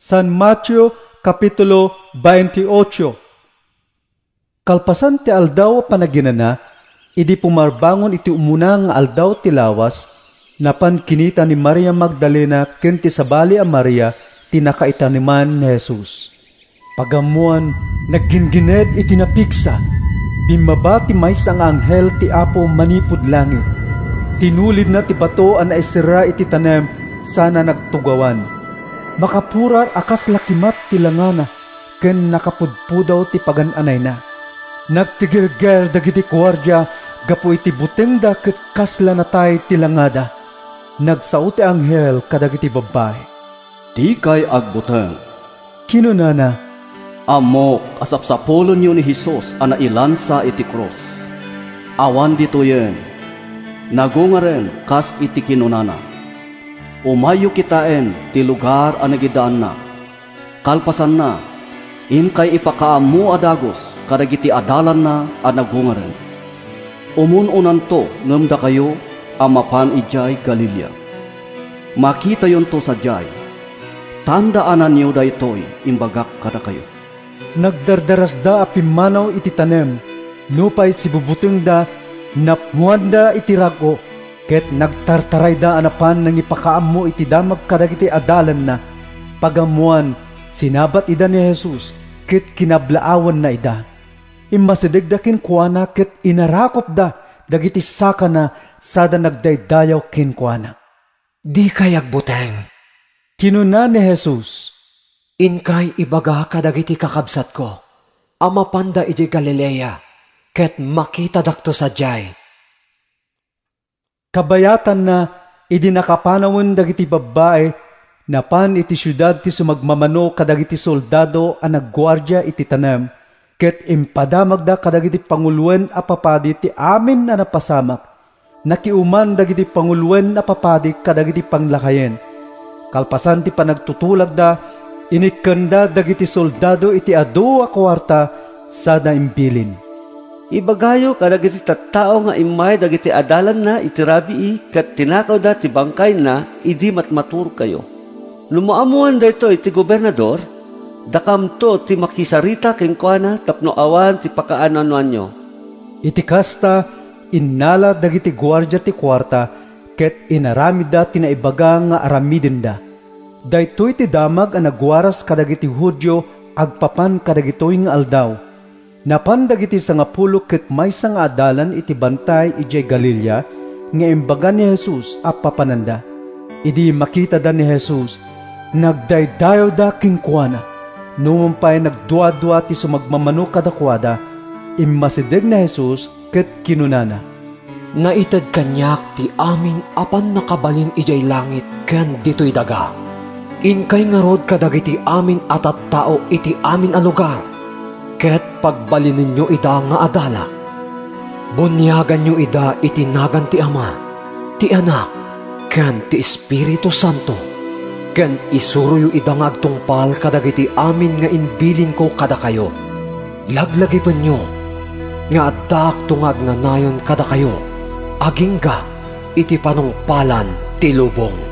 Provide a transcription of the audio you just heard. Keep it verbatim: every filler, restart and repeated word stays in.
San Mateo, Kapitulo veintiocho. Kalpasan ti Aldaw a Panaginana, idi pumarbangon iti umuna nga aldaw ti lawas, napan kinita ni Maria Magdalena ken ti sabali a Maria ti nakaitaneman ni Jesus. Pagammoan, nagginggined iti napigsa. Bimmaba ti maysa nga anghel ti Apo manipud langit. Tinulidna ti bato a naiserra iti tanem sana nagtugawan. Makapurar a kasla kimat ti langana ken nakapudpudaw ti pagan-anayna. Nagtigerger dagiti guardia gapu iti butengda ket kasla natay ti langada. Nagsao ti anghel kadagiti babbai. "Dikay agbuteng," kinunana. "Ammok a sapsapulenyo ni Jesus a nailansa iti krus. Awan ditoyen, nagungaren kas iti kinunana. Umayyo kitaen ti lugar a nagidaanna. Kalpasanna, inkay ipakaammo a dagus kadagiti adalanna a nagungaren. Umun-unanto ngem dakayo a mapan idiay Galilea. Makitayonto sadiay. Tandaananyo daytoy imbagak kadakayo." Nagdardarasda a pimmanaw iti tanem, nupay sibubutengda, napnoanda iti rag-o, ket nagtartarayda a napan nangipakaammo iti damag kadagiti adalanna. Pagammoan, sinabat ida ni Jesus, ket kinablaawanna ida. Immasidegda kenkuana ket inarakupda dagiti sakana sada nagdaydayaw kenkuana. "Dikay agbuteng," kinuna ni Jesus. "Inkay ibaga kadagiti kakabsatko a mapanda idiay Galilea, ket makitadakto sadiay." Kabayatanna, idi nakapanawen dagiti babbai, napan iti siudad ti sumagmamano kadagiti soldado a nagguardia iti tanem, ket impadamagda kadagiti panguloen a papadi ti amin a napasamak. Nakiuman dagiti panguloen a papadi kadagiti panglakayen. Kalpasan ti panagtutulagda, inikkenda dagiti soldado iti adu a kuarta sada imbilin, "Ibagayo kadagiti tattao nga immay dagiti adalanna iti rabii ket tinakawda ti bangkayna idi matmaturkayo. No maammoan daytoy ti gobernador, dakamto ti makisarita kenkuana tapno awan ti pakaano-anoanyo." Iti kasta, innala dagiti guardia ti kuarta ket inaramidda ti naibaga nga aramidenda. Daytoy ti damag a nagwaras kadagiti Judio agpapan kadagitoy nga aldaw. Napan dagiti sangapulo ket maysa nga adalan iti bantay idiay Galilea nga imbaga ni Jesus a papananda. Idi makitada ni Jesus, nagdaydayawda kenkuana. Numan pay nagduadua ti sumagmamano kadakuada, immasideg ni Jesus ket kinunana, "Naited kaniak ti amin a pannakabalin idiay langit ken ditoy daga. Inkay ngarud kadagiti amin a tattao iti amin a lugar, ket pagbalinenyo ida nga adalak. Buniaganyo ida iti nagan ti Ama, ti Anak, ken ti Espiritu Santo, ken isuroyo ida nga agtungpal kadagiti amin nga imbilinko kadakayo. Laglagipenyo nga addaakto nga agnanayon kadakayo agingga iti panungpalan ti lubong."